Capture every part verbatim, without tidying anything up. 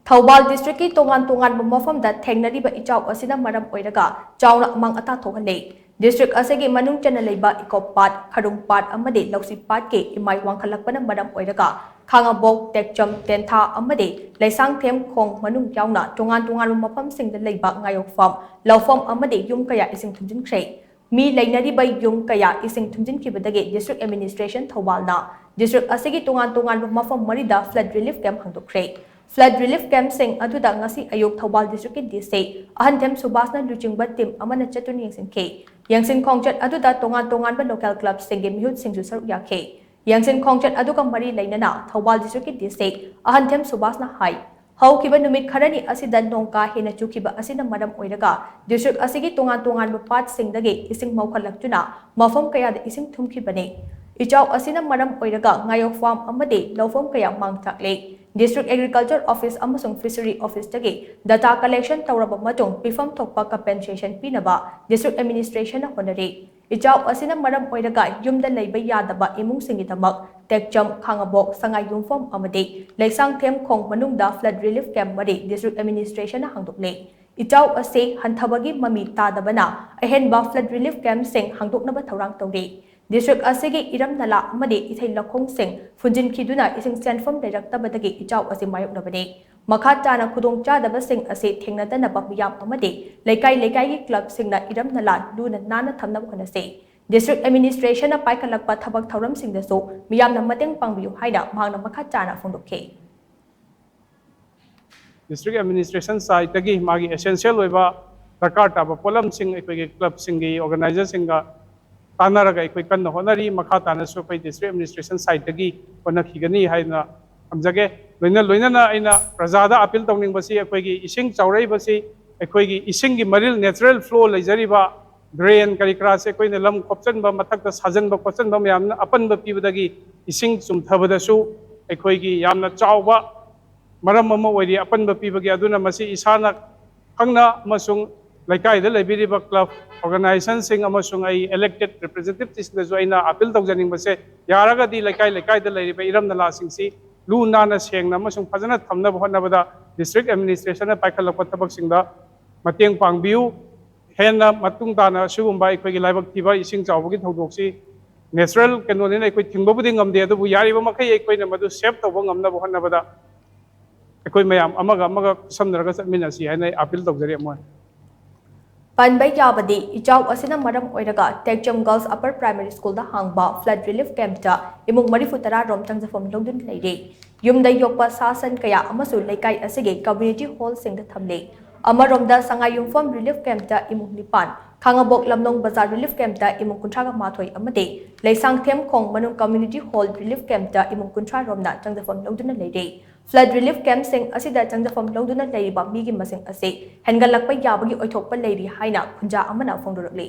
ꯊꯧꯕꯥꯜ ꯗꯤꯁꯇ꯭ꯔꯤꯛꯀꯤ ꯇꯣꯉꯥꯟ ꯇꯣꯉꯥꯟꯕ ꯃꯐꯝꯗ ꯊꯦꯡꯅꯔꯤꯕ ꯏꯆꯥꯎ ꯑꯁꯤꯅ ꯃꯔꯝ ꯑꯣꯏꯔꯒ ꯆꯥꯎꯅ ꯑꯃꯥꯡ ꯑꯇꯥ ꯊꯣꯛꯍꯜꯂꯦ꯫ ꯗꯤꯁꯇ꯭ꯔꯤꯛ ꯑꯁꯤꯒꯤ ꯃꯅꯨꯡ ꯆꯟꯅ ꯂꯩꯕ ꯏꯀꯣꯞ ꯄꯥꯠ, ꯈꯔꯨꯡ ꯄꯥꯠ ꯑꯃꯗꯤ ꯂꯧꯁꯤ ꯄꯥꯠꯀꯤ ꯏꯃꯥꯏ ꯋꯥꯡꯈꯠꯂꯛꯄꯅ ꯃꯔꯝ ꯑꯣꯏꯔꯒ ꯈꯥꯉꯕꯣꯛ, ꯇꯦꯛꯆꯝ, ꯇꯦꯟꯊꯥ ꯑꯃꯗꯤ ꯂꯩꯁꯥꯡꯊꯦꯝ ꯈꯣꯡ ꯃꯅꯨꯡ ꯌꯥꯎꯅ ꯇꯣꯉꯥꯟ ꯇꯣꯉꯥꯟꯕ ꯃꯐꯝꯁꯤꯡꯗ ꯂꯩꯕ ꯉꯥꯌꯣꯛꯐꯝ, ꯂꯧꯐꯝ ꯑꯃꯗꯤ ꯌꯨꯝ ꯀꯌꯥ ꯏꯁꯤꯡ ꯊꯨꯝꯖꯤꯟꯈ꯭ꯔꯦ꯫ ꯃꯤ ꯂꯩꯅꯔꯤꯕ ꯌꯨꯝ ꯀꯌꯥ ꯏꯁꯤꯡ ꯊꯨꯝꯖꯤꯟꯈꯤꯕꯗꯒꯤ ꯗꯤꯁꯇ꯭ꯔꯤꯛ ꯑꯦꯗꯃꯤꯅꯤꯁꯇ꯭ꯔꯦꯁꯟ ꯊꯧꯕꯥꯜꯅ ꯗꯤꯁꯇ꯭ꯔꯤꯛ ꯑꯁꯤꯒꯤ ꯇꯣꯉꯥꯟ ꯇꯣꯉꯥꯟꯕ ꯃꯐꯝ ꯃꯔꯤꯗ ꯐ꯭ꯂꯗ ꯔꯤꯂꯤꯐ ꯀꯦꯝꯞ ꯍꯥꯡꯗꯣꯛꯈ꯭ꯔꯦ꯫ ꯐ꯭ꯂꯗ ꯔꯤꯂꯤꯐ ꯀꯦꯝꯞꯁꯤꯡ ꯑꯗꯨꯗ ꯉꯁꯤ ꯑꯌꯨꯛ ꯊꯧꯕꯥꯜ ꯗꯤꯁꯇ꯭ꯔꯤꯛꯀꯤ ꯗꯤ ꯁꯤ ꯑꯍꯟꯊꯦꯝ ꯁꯨꯕꯥꯁꯅ ꯂꯨꯆꯤꯡꯕ ꯇꯤꯝ ꯑꯃꯅ ꯆꯠꯇꯨꯅ ꯌꯦꯡꯁꯤꯟꯈꯤ꯫ ꯌꯦꯡꯁꯤꯟ ꯈꯣꯡꯆꯠ ꯑꯗꯨꯗ ꯇꯣꯉꯥꯟ ꯇꯣꯉꯥꯟꯕ ꯂꯣꯀꯦꯜ ꯀ꯭ꯂꯕꯁꯤꯡꯒꯤ ꯃꯤꯍꯨꯠꯁꯤꯡꯁꯨ ꯁꯔꯨꯛ ꯌꯥꯈꯤ꯫ ꯌꯦꯡꯁꯤꯟ ꯈꯣꯡꯆꯠ ꯑꯗꯨꯒ ꯃꯔꯤ ꯂꯩꯅꯅ ꯊꯧꯕꯥꯜ ꯗꯤꯁꯇ꯭ꯔꯤꯛꯀꯤ ꯗꯤ ꯁꯤ ꯑꯍꯟꯊꯦꯝ ꯁꯨꯕꯥꯁꯅ ꯍꯥꯏ, ꯍꯧꯈꯤꯕ ꯅꯨꯃꯤꯠ ꯈꯔꯅꯤ ꯑꯁꯤꯗ ꯅꯣꯡ ꯀꯥ ꯍꯦꯟꯅ ꯆꯨꯈꯤꯕ ꯑꯁꯤꯅ ꯃꯔꯝ ꯑꯣꯏꯔꯒ ꯗꯤꯁꯇ꯭ꯔꯤꯛ ꯑꯁꯤꯒꯤ ꯇꯣꯉꯥꯟ ꯇꯣꯉꯥꯟꯕ ꯄꯥꯠꯁꯤꯡꯗꯒꯤ ꯏꯁꯤꯡ ꯃꯧꯈꯠꯂꯛꯇꯨꯅ ꯃꯐꯝ ꯀꯌꯥꯗ ꯏꯁꯤꯡ ꯊꯨꯝꯈꯤꯕꯅꯤ꯫ ꯏꯆꯥꯎ ꯑꯁꯤꯅ ꯃꯔꯝ ꯑꯣꯏꯔꯒ ꯉꯥꯌꯣꯛ ꯐꯥꯔꯝ ꯑꯃꯗꯤ ꯂꯧꯐꯝ ꯀꯌꯥ ꯃꯥꯡ ꯇꯥꯛꯂꯦ꯫ ꯗꯤꯁꯇ꯭ꯔꯤꯛ ꯑꯦꯒ꯭ꯔꯤꯀꯜꯆꯔ ꯑꯣꯐꯤꯁ ꯑꯃꯁꯨꯡ ꯐꯤꯁꯔꯤ ꯑꯣꯐꯤꯁꯇꯒꯤ ꯗꯇꯥ ꯀꯂꯦꯛꯁꯟ ꯇꯧꯔꯕ ꯃꯇꯨꯡ ꯄꯤꯐꯝ ꯊꯣꯛꯄ ꯀꯝꯄꯦꯟꯁꯦꯁꯟ ꯄꯤꯅꯕ ꯗꯤꯁꯇ꯭ꯔꯤꯛ ꯑꯦꯗꯃꯤꯅꯤꯁꯇ꯭ꯔꯦꯁꯟꯅ ꯍꯣꯠꯅꯔꯤ꯫ ꯏꯆꯥꯎ ꯑꯁꯤꯅ ꯃꯔꯝ ꯑꯣꯏꯔꯒ ꯌꯨꯝꯗ ꯂꯩꯕ ꯌꯥꯗꯕ ꯏꯃꯨꯡꯁꯤꯡꯒꯤꯗꯃꯛ ꯇꯦꯛꯆꯝ, ꯈꯥꯉꯕꯣꯛ, ꯁꯉꯥꯏ ꯌꯨꯝꯐꯝ ꯑꯃꯗꯤ ꯂꯩꯁꯥꯡꯊꯦꯝ ꯈꯣꯡ ꯃꯅꯨꯡꯗ ꯐ꯭ꯂꯗ ꯔꯤꯂꯤꯐ ꯀꯦꯝꯞ ꯃꯔꯤ ꯗꯤꯁꯇ꯭ꯔꯤꯛ ꯑꯦꯗꯃꯤꯅꯤꯁꯇ꯭ꯔꯦꯁꯟꯅ ꯍꯥꯡꯗꯣꯛꯂꯦ꯫ ꯏꯆꯥꯎ ꯑꯁꯤ ꯍꯟꯊꯕꯒꯤ ꯃꯃꯤ ꯇꯥꯗꯕꯅ ꯑꯍꯦꯟꯕ ꯐ꯭ꯂꯗ ꯔꯤꯂꯤꯐ ꯀꯦꯝꯞꯁꯤꯡ ꯍꯥꯡꯗꯣꯛꯅꯕ ꯊꯧꯔꯥꯡ ꯇꯧꯔꯤ꯫ ꯗꯤꯁꯇ꯭ꯔꯤꯛ ꯑꯁꯤꯒꯤ ꯏꯔꯝ ꯅꯂꯥ ꯑꯃꯗꯤ ꯏꯊꯩ ꯂꯧꯈꯣꯡꯁꯤꯡ ꯐꯨꯟꯖꯤꯟꯈꯤꯗꯨꯅ ꯏꯁꯤꯡ ꯆꯦꯟꯐꯝ ꯂꯩꯔꯛꯇꯕꯗꯒꯤ ꯏꯆꯥꯎ ꯑꯁꯤ ꯃꯥꯌꯣꯛꯅꯕꯅꯤ꯫ ꯃꯈꯥ ꯇꯥꯅ ꯈꯨꯗꯣꯡꯆꯥꯗꯕꯁꯤꯡ ꯑꯁꯤ ꯊꯦꯡꯅꯗꯅꯕ ꯃꯤꯌꯥꯝ ꯑꯃꯗꯤ ꯂꯩꯀꯥꯏ ꯂꯩꯀꯥꯏꯒꯤ ꯀ꯭ꯂꯕꯁꯤꯡꯅ ꯏꯔꯝ ꯅꯂꯥ ꯂꯨꯅ ꯅꯥꯟꯅ ꯊꯝꯅꯕ ꯍꯣꯠꯅꯁꯤ꯫ ꯗꯤꯁꯇ꯭ꯔꯤꯛ ꯑꯦꯗꯃꯤꯅꯤꯁꯇ꯭ꯔꯦꯁꯟꯅ ꯄꯥꯏꯈꯠꯂꯛꯄ ꯊꯕꯛ ꯊꯧꯔꯝꯁꯤꯡꯗꯁꯨ ꯃꯤꯌꯥꯝꯅ ꯃꯇꯦꯡ ꯄꯥꯡꯕꯤꯌꯨ ꯍꯥꯏꯅ ꯃꯍꯥꯛꯅ ꯃꯈꯥ ꯇꯥꯅ ꯐꯣꯡꯗꯣꯛꯈꯤ꯫ ꯗꯤꯁꯇ꯭ꯔꯤꯛ ꯑꯦꯗꯃꯤꯅꯤꯁꯇ꯭ꯔꯦꯁꯟ ꯁꯥꯏꯠꯇꯒꯤ ꯃꯥꯒꯤ ꯑꯦꯁꯦꯟꯁꯤꯌꯦꯜ ꯑꯣꯏꯕ ꯗꯔꯀꯥꯔ ꯇꯥꯕ ꯄꯣꯠꯂꯝꯁꯤꯡ ꯑꯩꯈꯣꯏꯒꯤ ꯀ꯭ꯂꯕꯁꯤꯡꯒꯤ ꯑꯣꯔꯒꯅꯥꯏꯖꯔꯁꯤꯡꯒ ꯇꯥꯟꯅꯔꯒ ꯑꯩꯈꯣꯏ ꯀꯟꯅ ꯍꯣꯠꯅꯔꯤ꯫ ꯃꯈꯥ ꯇꯥꯅꯁꯨ ꯑꯩꯈꯣꯏ ꯗꯤꯁꯇ꯭ꯔꯤꯛ ꯑꯦꯗꯃꯤꯅꯤꯁꯇ꯭ꯔꯦꯁꯟ ꯁꯥꯏꯠꯇꯒꯤ ꯍꯣꯠꯅꯈꯤꯒꯅꯤ ꯍꯥꯏꯅ ꯊꯝꯖꯒꯦ꯫ ꯂꯣꯏꯅ ꯂꯣꯏꯅꯅ ꯑꯩꯅ ꯄ꯭ꯔꯖꯥꯗ ꯑꯄꯤꯜ ꯇꯧꯅꯤꯡꯕꯁꯤ ꯑꯩꯈꯣꯏꯒꯤ ꯏꯁꯤꯡ ꯆꯥꯎꯔꯛꯏꯕꯁꯤ ꯑꯩꯈꯣꯏꯒꯤ ꯏꯁꯤꯡꯒꯤ ꯃꯔꯤꯜ ꯅꯦꯆꯔꯦꯜ ꯐ꯭ꯂꯣ ꯂꯩꯖꯔꯤꯕ ꯗ꯭ꯔꯦꯟ ꯀꯔꯤ ꯀꯔꯥꯁꯦ ꯑꯩꯈꯣꯏꯅ ꯂꯝ ꯈꯣꯞꯆꯟꯕ, ꯃꯊꯛꯇ ꯁꯥꯖꯟꯕ ꯈꯣꯠꯆꯟꯕ ꯃꯌꯥꯝꯅ ꯑꯄꯟꯕ ꯄꯤꯕꯗꯒꯤ ꯏꯁꯤꯡ ꯆꯨꯝꯊꯕꯗꯁꯨ ꯑꯩꯈꯣꯏꯒꯤ ꯌꯥꯝꯅ ꯆꯥꯎꯕ ꯃꯔꯝ ꯑꯃ ꯑꯣꯏꯔꯤ ꯑꯄꯟꯕ ꯄꯤꯕꯒꯤ꯫ ꯑꯗꯨꯅ ꯃꯁꯤ ꯏꯁꯥꯅ ꯈꯪꯅ ꯑꯃꯁꯨꯡ ꯂꯩꯀꯥꯏꯗ ꯂꯩꯕꯤꯔꯤꯕ ꯀ꯭ꯂꯕ, ꯑꯣꯔꯒꯅꯥꯏꯖꯦꯁꯟꯁꯤꯡ ꯑꯃꯁꯨꯡ ꯑꯩ ꯏꯂꯦꯛꯇꯦꯗ ꯔꯤꯄ꯭ꯔꯖꯦꯟꯇꯦꯇꯤꯚꯁꯤꯡꯗꯁꯨ ꯑꯩꯅ ꯑꯄꯤꯜ ꯇꯧꯖꯅꯤꯡꯕꯁꯦ, ꯌꯥꯔꯒꯗꯤ ꯂꯩꯀꯥꯏ ꯂꯩꯀꯥꯏꯗ ꯂꯩꯔꯤꯕ ꯏꯔꯝ ꯅꯂꯥꯁꯤꯡꯁꯤ ꯂꯨ ꯅꯥꯟꯅ ꯁꯦꯡꯅ ꯑꯃꯁꯨꯡ ꯐꯖꯅ ꯊꯝꯅꯕ ꯍꯣꯠꯅꯕꯗ ꯗꯤꯁꯇ꯭ꯔꯤꯛ ꯑꯦꯗꯃꯤꯅꯤꯁꯇ꯭ꯔꯦꯁꯟꯅ ꯄꯥꯏꯈꯠꯂꯛꯄ ꯊꯕꯛꯁꯤꯡꯗ ꯃꯇꯦꯡ ꯄꯥꯡꯕꯤꯌꯨ꯫ ꯍꯦꯟꯅ ꯃꯇꯨꯡ ꯇꯥꯅ ꯁꯤꯒꯨꯝꯕ ꯑꯩꯈꯣꯏꯒꯤ ꯂꯥꯏꯕꯛ ꯊꯤꯕ ꯏꯁꯤꯡ ꯆꯥꯎꯕꯒꯤ ꯊꯧꯗꯣꯛꯁꯤ natural ꯀꯩꯅꯣꯅꯤꯅ ꯑꯩꯈꯣꯏ ꯊꯤꯡꯕꯕꯨꯗꯤ ꯉꯝꯗꯦ, ꯑꯗꯨꯕꯨ ꯌꯥꯔꯤꯕ ꯃꯈꯩ ꯑꯩꯈꯣꯏꯅ ꯃꯗꯨ save ꯇꯧꯕ ꯉꯝꯅꯕ ꯍꯣꯠꯅꯕꯗ ꯑꯩꯈꯣꯏ ꯃꯌꯥꯝ ꯑꯃꯒ ꯑꯃꯒ ꯈꯨꯠꯁꯝꯅꯔꯒ ꯆꯠꯃꯤꯟꯅꯁꯤ ꯍꯥꯏꯅ ꯑꯩ appeal ꯇꯧꯖꯔꯤ꯫ ꯑꯃꯨꯛ ꯍꯟꯅ ꯄꯟꯕ ꯌꯥꯕꯗꯤ, ꯏꯆꯥꯎ ꯑꯁꯤꯅ ꯃꯔꯝ ꯑꯣꯏꯔꯒ ꯇꯦꯛꯆꯝ Girls Upper Primary Schoolꯗ ꯍꯥꯡꯕ flood relief campꯇ ꯏꯃꯨꯡ ꯃꯔꯤꯐꯨ ꯇꯔꯥ ꯔꯣꯝ ꯆꯪꯖꯐꯝ ꯂꯧꯗꯨꯅ ꯂꯩꯔꯦ꯫ ꯌꯨꯝꯗ ꯌꯣꯛꯄ ꯁꯥ ꯁꯟ ꯀꯌꯥ ꯑꯃꯁꯨ ꯂꯩꯀꯥꯏ ꯑꯁꯤꯒꯤ community hallꯁꯤꯡꯗ ꯊꯝꯂꯦ꯫ ꯑꯃꯔꯣꯝꯗ, ꯁꯉꯥꯏ ꯌꯨꯝꯐꯝ relief campꯇ ꯏꯃꯨꯡ ꯅꯤꯄꯥꯟ, ꯈꯥꯉꯕꯣꯛ ꯂꯝꯂꯣꯡ ꯕꯖꯥꯔ relief campꯇ ꯏꯃꯨꯡ ꯀꯨꯟꯊ꯭ꯔꯥꯒ ꯃꯥꯊꯣꯏ ꯑꯃꯗꯤ ꯂꯩꯁꯥꯡꯊꯦꯝ ꯈꯣꯡ ꯃꯅꯨꯡ community hall relief campꯇ ꯏꯃꯨꯡ ꯀꯨꯟꯊ꯭ꯔꯥ ꯔꯣꯝꯅ ꯆꯪꯖꯐꯝ ꯂꯧꯗꯨꯅ ꯂꯩꯔꯦ꯫ Flood relief campꯁꯤꯡ ꯑꯁꯤꯗ ꯆꯪꯖꯐꯝ ꯂꯧꯗꯨꯅ ꯂꯩꯔꯤꯕ ꯃꯤꯒꯤ ꯃꯁꯤꯡ ꯑꯁꯤ ꯍꯦꯟꯒꯠꯂꯛꯄ ꯌꯥꯕꯒꯤ ꯑꯣꯏꯊꯣꯛꯄ ꯂꯩꯔꯤ ꯍꯥꯏꯅ ꯈꯨꯟꯖꯥ ꯑꯃꯅ ꯐꯣꯡꯗꯣꯔꯛꯂꯤ꯫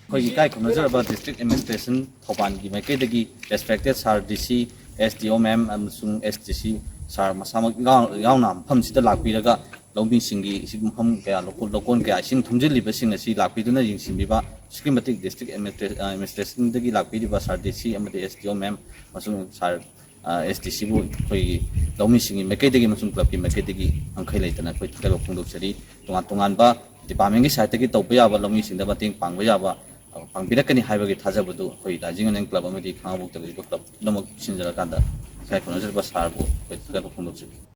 ꯑꯩꯈꯣꯏꯒꯤ ꯏꯀꯥꯏ ꯈꯨꯝꯅꯖꯔꯕ district administration ꯊꯧꯕꯥꯜꯒꯤ ꯃꯥꯏꯀꯩꯗꯒꯤ respected sir D C, S D O ma'am ꯑꯃꯁꯨꯡ S D C sir ꯃꯁꯥꯃꯛ ꯌꯥꯎ- ꯌꯥꯎꯅ ꯃꯐꯝꯁꯤꯗ ꯂꯥꯛꯄꯤꯔꯒ ꯂꯧꯃꯤꯁꯤꯡꯒꯤ ꯏꯁꯤꯡ ꯃꯐꯝ ꯀꯌꯥ ꯂꯧꯀꯣꯟ ꯂꯧꯀꯣꯟ ꯀꯌꯥ ꯏꯁꯤꯡ ꯊꯨꯝꯖꯤꯜꯂꯤꯕꯁꯤꯡ ꯑꯁꯤ ꯂꯥꯛꯄꯤꯗꯨꯅ ꯌꯦꯡꯁꯤꯟꯕꯤꯕ, ꯑꯁꯨꯛꯀꯤ ꯃꯇꯤꯛ district administra- administrationꯗꯒꯤ ꯂꯥꯛꯄꯤꯔꯤꯕ sir D C ꯑꯃꯗꯤ S D O ma'am ꯑꯃꯁꯨꯡ sir S D Cꯕꯨ ꯑꯩꯈꯣꯏꯒꯤ ꯂꯧꯃꯤꯁꯤꯡꯒꯤ ꯃꯥꯏꯀꯩꯗꯒꯤ ꯑꯃꯁꯨꯡ clubꯀꯤ ꯃꯥꯏꯀꯩꯗꯒꯤ ꯉꯝꯈꯩ ꯂꯩꯇꯅ ꯑꯩꯈꯣꯏ ꯊꯥꯒꯠꯄ ꯐꯣꯡꯗꯣꯛꯆꯔꯤ꯫ ꯇꯣꯉꯥꯟ ꯇꯣꯉꯥꯟꯕ departmentꯀꯤ sideꯇꯒꯤ ꯇꯧꯕ ꯌꯥꯕ, ꯂꯧꯃꯤꯁꯤꯡꯗ ꯃꯇꯦꯡ ꯄꯥꯡꯕ ꯌꯥꯕ ꯄꯥꯡꯕꯤꯔꯛꯀꯅꯤ ꯍꯥꯏꯕꯒꯤ ꯊꯥꯖꯕꯗꯨ ꯑꯩꯈꯣꯏ Rising Union Club ꯑꯃꯗꯤ ꯈꯥꯉꯕꯣꯛꯇ ꯂꯩꯔꯤꯕ club ꯄꯨꯝꯅꯃꯛ ꯁꯤꯟꯖꯔꯀꯥꯟꯗ ꯏꯀꯥꯏ ꯈꯨꯝꯅꯖꯔꯤꯕ sirꯕꯨ ꯑꯩꯈꯣꯏ ꯊꯥꯒꯠꯄ ꯐꯣꯡꯗꯣꯛꯆꯔꯤ꯫